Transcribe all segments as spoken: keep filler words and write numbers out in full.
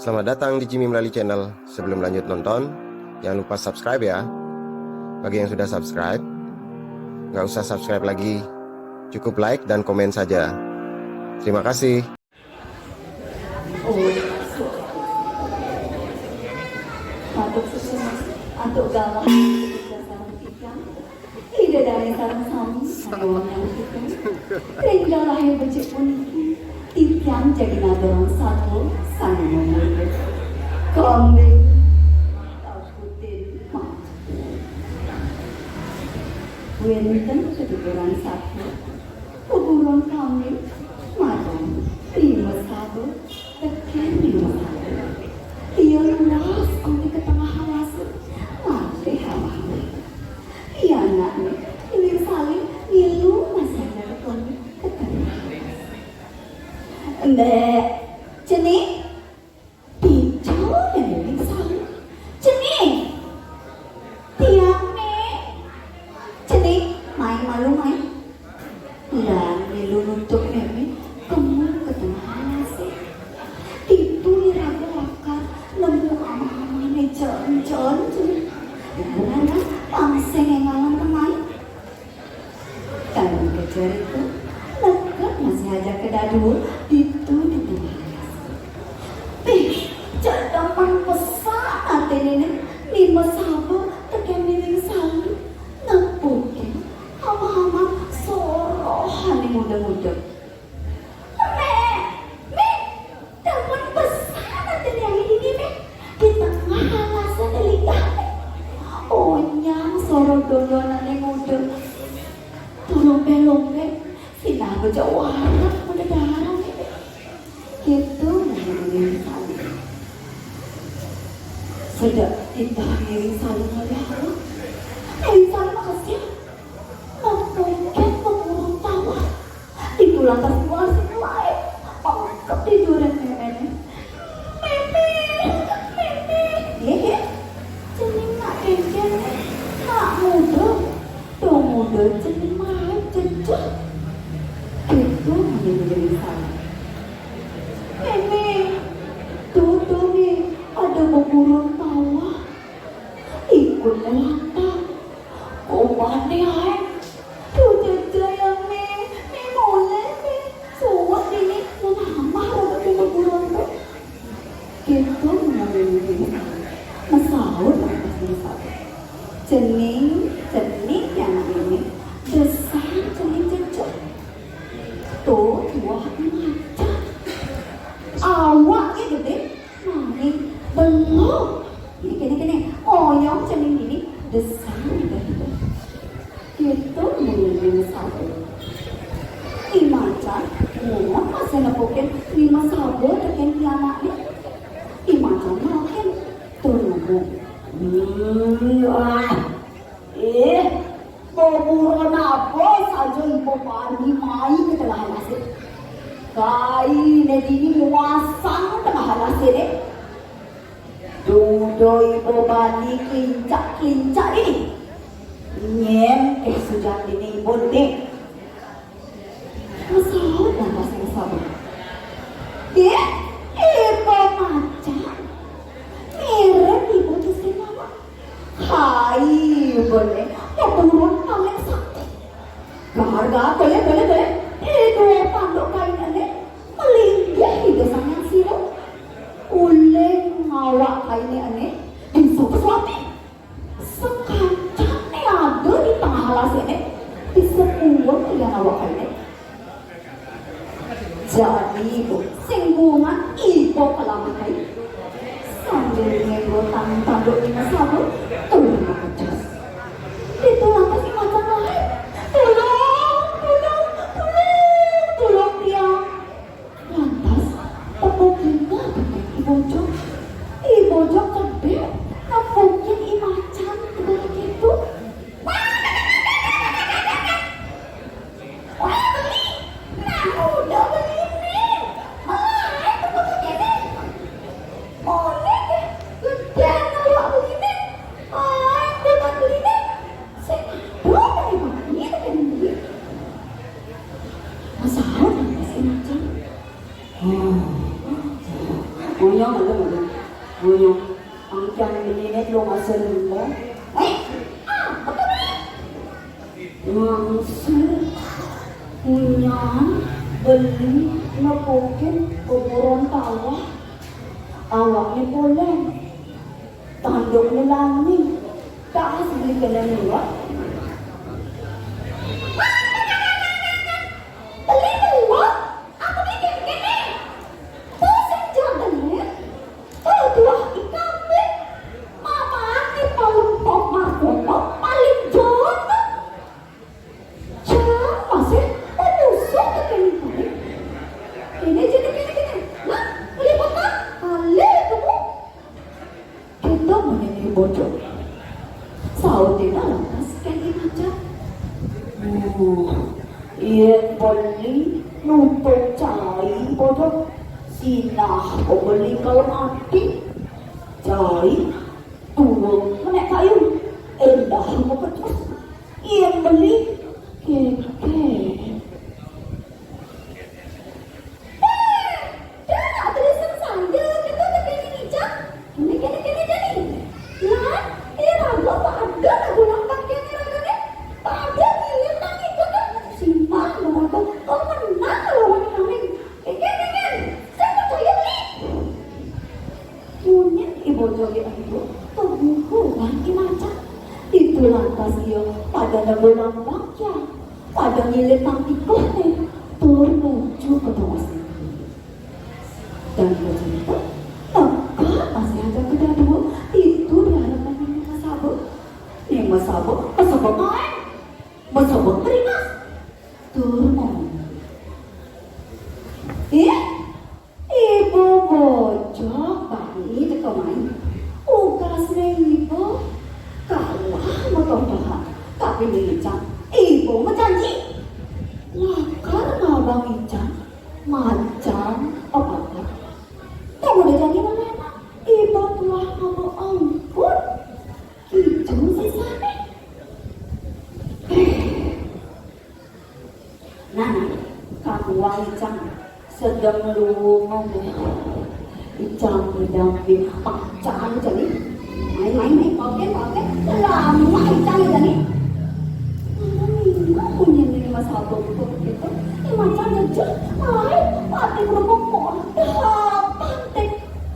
Selamat datang di Jimmy Melali Channel. Sebelum lanjut nonton, jangan lupa subscribe ya. Bagi yang sudah subscribe, nggak usah subscribe lagi. Cukup like dan komen saja. Terima kasih. Ida dané sareng sami sané wonten ing ring galahe becik puniki, titiang jagi ngaturang satua sané mumurda. Kambing takutin mati. Wénten ketuturan satua, kuburan kambing, madan Bima Saba, tekén Bima Saba. Ia luas anti ke tengah alas, malih hawah. Pianakné, Iwin Salim, milu masih ada ketemu ketemu. Mbak, Cening, picu ya Iwin Salim. Cening, tiang né. Cening, mai malu mai. Lan milu nutup mémé, kemu ke tengah alasé. Ditu iraga lakar nemu amah-amahané Cen-Cen, Cening. Lan pang sing énggalan kemai. Kari kejarita, neked masih ajaka dadua ditu di tengah alas. Béh, cedemang pesan atiné Bima Saba tekén Iwin Salim. Nepukin amah-amah sorohané nguda-nguda. Mé, mé, demen pesan ati tiangé dini, mé. Di tengah alasé ada linggahé. Onyang soroh dondonané nguda. Tulombé-lombé, sinah beja wareg nguda daharané, mé. Kéto nanging Iwin Salim. Sedek indah Iwin Salim ngalih-alih. Iwin Salim makesiab. Nepukin pemurung tawah. Ditu lantas mular sing lain, mangkep di duren méméné. Mémé, mémé. Nggih, nggih. Cening nak kénkén, nak nguda. Tuh nguda cening main jejeh. Kéto nanging Iwin Salim. Mémé, tuh, tuh, Mé, ada beburon tawah. Ikutné lantang. Kobané aéng. Duh, jejeh ya, Mé. Mé molih, Mé. Suwet dini, yén amah raga ké beburon to. Kéto nanging Iwin Salim. Masaut lantas Iwin Salim. Cening, cening ya, Mé. Desang cening jejeh. To tuah I Macan. Awakné gedé, nanging belog. Kéné, kéné, kéné. Oyong cening dini, desang iba-iba. Kéto nanging Bima Saba. I Macan, nyén masih nepukin Bima Saba tekén pianakné. I Macan makin tur ngomong. Hmm, wah. Eh, Beburon apa saja iba bani mai ka tengah alasé. Kainé dini muasang tengah alasé né. Duda iba bani klincak-klincak dini. Nyén kéh sujan dini iba né. Masaut lantas Bima Saba. Déh, iba Macan. Mirib iba tusing awak. Hai, beburon paling sakti. Gahar-gahar, boleh, boleh, boleh. Eh, dua tanduk kainé malinggih Ida Sang Hyang Sira. Uling awak kainé bisa pesuati. Sakancan né ada di tengah alasé né, bisa puwung lian awak kainé. Jani iba sing bungan iba kalawan kai. Sambil ngénggotang tanduk Bima Saba, tulung makejus. Ditu lantas I Macan lair. Tulung, tulung, tulung, tulung tiang. Lantas, tepukina tekén I Bojog. I Bojog kedék nepukin I Macan teka kéto. Wah, beli. Nah, udah beli nih. Mulai tuh kéné. Oleh deh, gedé awak beliné. Ai, bukan beliné. Sing ada dari beliné, dari beliné. Masalah kan pasti macam. Oh, oh, yang ada, ada. Nyonya, angkan beli né telung asa lima. Eh, ah, apa beli? Langsung punyan beli nepukin kuburan tawah. Awakné poleng, tandukné langit. Tak beli kena liwat. Beli telung? Aku bikin kéné. Tuh sing jabené. Tuh tuah ikambing. Mamané paling pop markono paling jono. Jangan masih penyusuh ke kéné paling. Kéné jadi kéné kéné. Nah, lihat kan? Alih kamu. Kéto menéné bojog. Sauté lantas kén I Macan. Uh, yén beli nutup cai bojog, sinah pembeli kalau mati. Cai, tuwuk menék kayu, éndah mepecus. Yén beli, kéké. Éh, dadi sing sandel kéto tekén Icang. Kéné, kéné, kéné, kéné. Lan, iraga pada kagulang bagian iragané. Pada ngilir nang ikutan. Simah, maraga, kau menang lawan kami. Kéné, kéné, sing percaya beli. Munyin I Bojogé ento, pagugu lan I Macan. Ditu lantas ia pada negulang bagian. Pada ngilir nang tikuhné, tur nuju ka tongosné. Dan begitu, teka masih ada kedadua, ditu di hadapan Ni Masabuk. Ni Masabuk, masabuk main, masabuk beringas. Tur ngomong. Ih, Ibu Bojog bani teka main. Ugasné ibu kalah matontohan. Tapi Ni Icang, ibu majanji. Lakar ngabang Icang macan pepatah. Tong udah jadi mana? Ibu tuah ngaba angkut. Kicu sisané. Nah, nah, kakuang Icang sedeng lunga. Icang ngedamping macan jani. Main-main, main, paukin, paukin. Lama Icang jani. Minggu punya ni Mas Abang kok gitu. Ni macan jejak, lain, mati kerupuk kok. Dapat deh.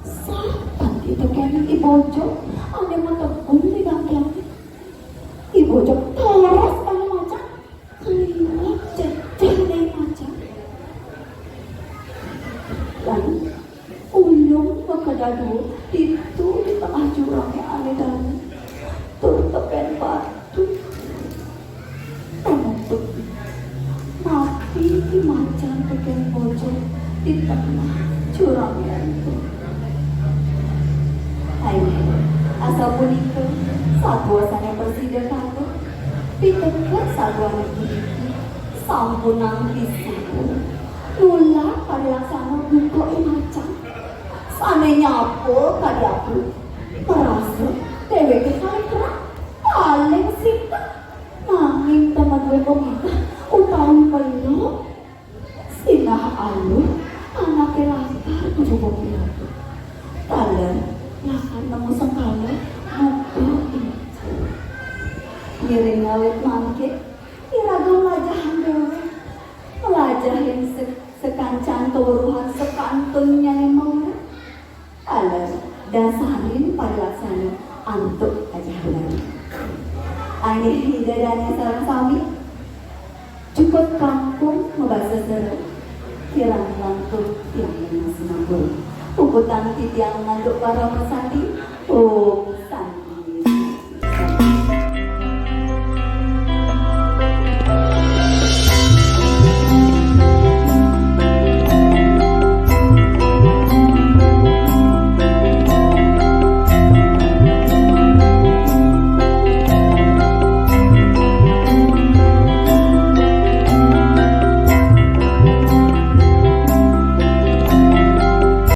Sapan itu kena I Bojog. Ada mata gum di kaki. I Bojog terus kena macan. Keliwat jejak deh macan. Lan ulung makadadua ditu di tengah jurangé ané dalu. Tur tekén batu. Penutup. Mati I Macan tekén Bojog di tengah jurangé ento. Hai, asapunika satua sané prasida katur. Piteket satuané puniki sampunang pisan. Nulak parilaksana duka I Macan. Sané nyapa kadi aku. Merasa déwéké paling kerah, paling sinteng. Nanging tan madué paminah utawi melo. Sinah aluh, anaké lakar kudu pira. Taler lakar nemu sengkala buka I Macan. Ngiring ngawit mangké, iraga mlajahan déwék. Mlajahin se-, sakancan kaweruhan sakantunnyané maurip. Taler dasarin parilaksana antuk kajaharan. Inggih Ida dané sareng sami. Cukup kangkung mabasa sera, kirang langkung tiang nunas sinampura. Puputang titiang nganduk para pasandi. Om